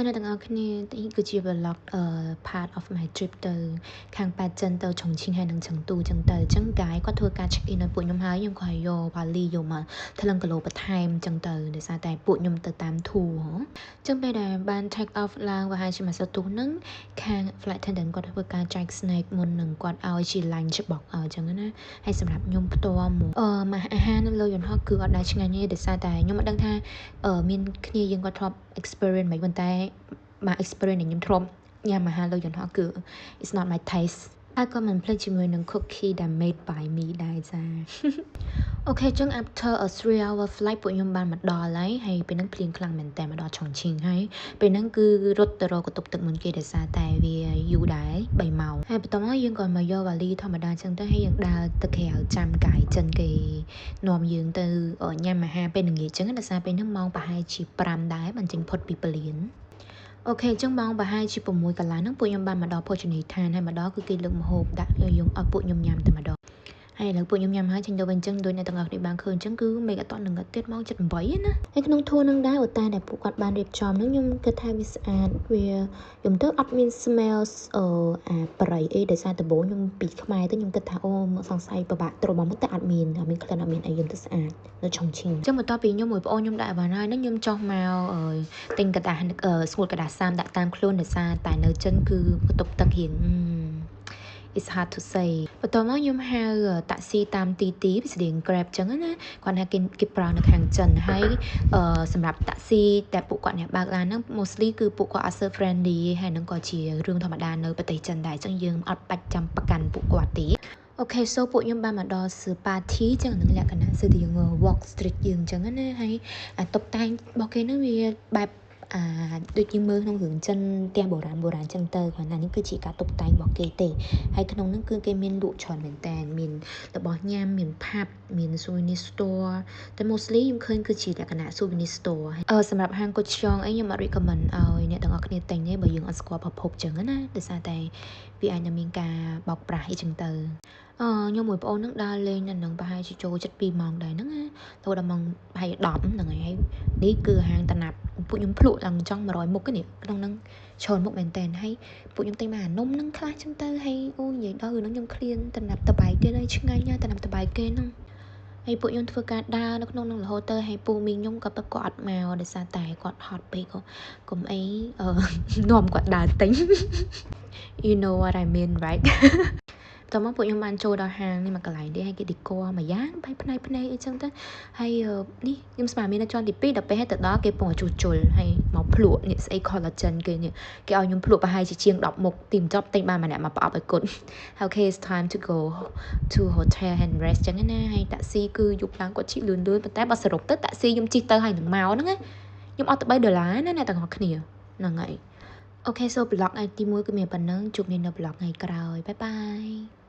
អ្នកទាំងអស់គ្នានេះគឺជា vlog part of my trip ទៅខាងប៉ែកចិនទៅឆុងឈីងហើយនិងឆឹងទូចឹងទៅអញ្ចឹង guide គាត់ធ្វើការ check in ឲ្យពួកខ្ញុំហើយខ្ញុំក៏ឲ្យយកវ៉ាលីយកមកថ្លឹងគីឡូបន្ថែមចឹងទៅដោយសារតែពួកខ្ញុំទៅតាម tour ហ៎ចឹងពេលដែលបាន take off ឡើងប្រហែលជាមួយសន្ទុះហ្នឹងខាង flight attendant គាត់ធ្វើការចែក snack មុននឹងគាត់ឲ្យជា lunch box ឲ្យចឹងណាហើយសម្រាប់ខ្ញុំផ្ទាល់មកអឺមកអាហារនៅលើយន្តហោះគឺអត់ដែលឆ្ងាញ់ទេដោយសារតែខ្ញុំមិនដឹងថាមានគ្នាយើងគាត់ធ្លាប់ experience មិនប៉ុន្តែមក experience ដែលខ្ញុំធ្លាប់ញ៉ាំអាហារលើយន្តហោះគឺ it's not my taste ហើយក៏មិនភ្លេចជាមួយនឹង cookie ដែល made by me ដែរចា okay ចឹង after a 3 hour flight ពួកខ្ញុំបានមកដល់ហើយហើយពេលហ្នឹងភ្លៀងខ្លាំងមែនតើមកដល់ឆុងឈីងហើយពេលហ្នឹងគឺរត់ទៅរកបន្ទប់ទឹកមុនគេដោយសារតែវាយូរដែរ3ម៉ោងហើយបន្ទាប់មកយើងក៏មកយកវ៉ាលីធម្មតាចឹងទៅហើយយើងដើរទៅក្រៅចាំ guide ចិនគេនាំយើងទៅញ៉ាំអាហារពេលល្ងាចចឹងដោយសារពេលហ្នឹងម៉ោងប្រហែលជា5ដែរបានចេញផុតពីពលាន okay អញ្ចឹងម៉ោងប្រហែលជា6កន្លះហ្នឹងពួកខ្ញុំបានមកដល់ភោជនីយដ្ឋានហើយមកដល់គឺគេលើកម្ហូបដាក់ឲ្យយើងឲ្យពួកខ្ញុំញ៉ាំតែម្ដងហើយឥឡូវពួកខ្ញុំញ៉ាំហើយចេញទៅវិញអញ្ចឹងដូចអ្នកទាំងអស់គ្នាបានឃើញអញ្ចឹងគឺមេឃអត់តនឹងទៀតម៉ោង7:08ណាហើយក្នុង tour នឹងដែរអូតែដែលពួកគាត់បានរៀបចំហ្នឹងខ្ញុំគិតថាវាស្អាតវាខ្ញុំទៅអត់មាន smell អឺអាប្រៃអីដោយសារដំបូងខ្ញុំពីខ្មែរទៅខ្ញុំគិតថាអូសង្ស័យពិបាកទ្រាំមកតែអត់មានអត់មានក្លិនអត់មានអីខ្ញុំទៅស្អាតនៅឆុងឈីងអញ្ចឹងបន្ទាប់ពីខ្ញុំមួយប្អូនខ្ញុំដាក់បានហើយហ្នឹងខ្ញុំចុះមកទិញក្រដាសស្ងួតក្រដាសសាមដាក់តាមខ្លួនដោយសារតែនៅចិនគឺបន្ទប់ទឹករៀង it's hard to say បន្ទាប់មកខ្ញុំហៅតាក់ស៊ីតាមទីទីស្តៀង Grab ចឹងណាគាត់ថាគេគេប្រើនៅខាងចិនហើយសម្រាប់តាក់ស៊ីតែពួកគាត់អ្នកបើកឡានហ្នឹង mostly គឺពួកគាត់អត់សូវ friendly ហើយនឹងក៏ជារឿងធម្មតានៅប្រទេសចិនដែរអញ្ចឹងយើងអត់បាច់ចាំប្រកាន់ពួកគាត់ទេ okay so ពួកខ្ញុំបានមកដល់សឺប៉ាធីចឹងនឹងលក្ខណៈស្តៀង walk street យើងចឹងណាហើយអាតុបតែងរបស់គេហ្នឹងវាបែបអាដូចយើងមើលក្នុងរឿងចិនផ្ទះបុរាណបុរាណចឹងទៅគ្រាន់តែនេះគឺជាការតុបតែងរបស់គេទេហើយក្នុងហ្នឹងគឺគេមានលក់ច្រើនមែនតើមានរបស់ញ៉ាំមាន pub មាន souvenir store តែ mostly ខ្ញុំឃើញគឺជាលក្ខណៈ souvenir store អឺសម្រាប់ហាងគុជចងអីខ្ញុំអត់ recommend ឲ្យអ្នកទាំងអស់គ្នាទិញទេបើយើងអត់ស្គាល់ប្រភពចឹងណាដោយសារតែវាអាចនឹងមានការបោកប្រាស់អីចឹងទៅអឺខ្ញុំមួយប្អូននឹងដើរលេងនៅនឹងប្រហែលជាចូលចិត្ត2ម៉ោងដែរហ្នឹងណាទៅដល់ម៉ោងប្រហែល10ហ្នឹងហើយនេះគឺហាងតំណាប់ពួកខ្ញុំភ្លក់ឡើងចង់100មុខនេះក្នុងហ្នឹងច្រើនមុខមែនតើហើយពួកខ្ញុំទិញមកអានំហ្នឹងខ្លះចឹងទៅហើយអូនិយាយដល់រឿងហ្នឹងខ្ញុំឃ្លានតំណាប់តបែកទៀតហើយឆ្ងាញ់ណាស់តំណាប់តបែកគេហ្នឹងហើយពួកខ្ញុំធ្វើការដើរនៅក្នុងនឹងរហូតទៅហើយពូមីងខ្ញុំក៏គាត់អត់មកដោយសារតែគាត់ហត់ពេកកុំអីនាំគាត់ដើរទិញ you know what I mean, right? តមកពួកខ្ញុំបានចូលដល់ហាងនេះមកកន្លែងនេះហើយគេ decor មួយយ៉ាងបែបផ្នែកភ្នែកអីចឹងទៅហើយនេះខ្ញុំស្មានមាននៅជាន់ទី2ដល់ពេលហើយទៅដល់គេពងឲ្យជួសជុលហើយមកភ្លក់នេះស្អី collagen គេនេះគេឲ្យខ្ញុំភ្លក់ប្រហែលជាជាង10មុខទីបញ្ចប់ទិញបានម្នាក់មកប្រអប់ឲ្យគុណ Okay, it's time to go to hotel and rest ចឹងណាហើយតាក់ស៊ីគឺយប់ឡើងគាត់ជិះលឿនលឿនប៉ុន្តែបើសរុបទៅតាក់ស៊ីខ្ញុំជិះទៅហើយនឹងមកហ្នឹងណាខ្ញុំអត់ទៅ3ដុល្លារណាអ្នកទាំងអស់គ្នាហ្នឹងហើយ okay so vlog ថ្ងៃទី1គឺមានប៉ុណ្ណឹងជួបគ្នានៅ vlog ថ្ងៃក្រោយ bye bye.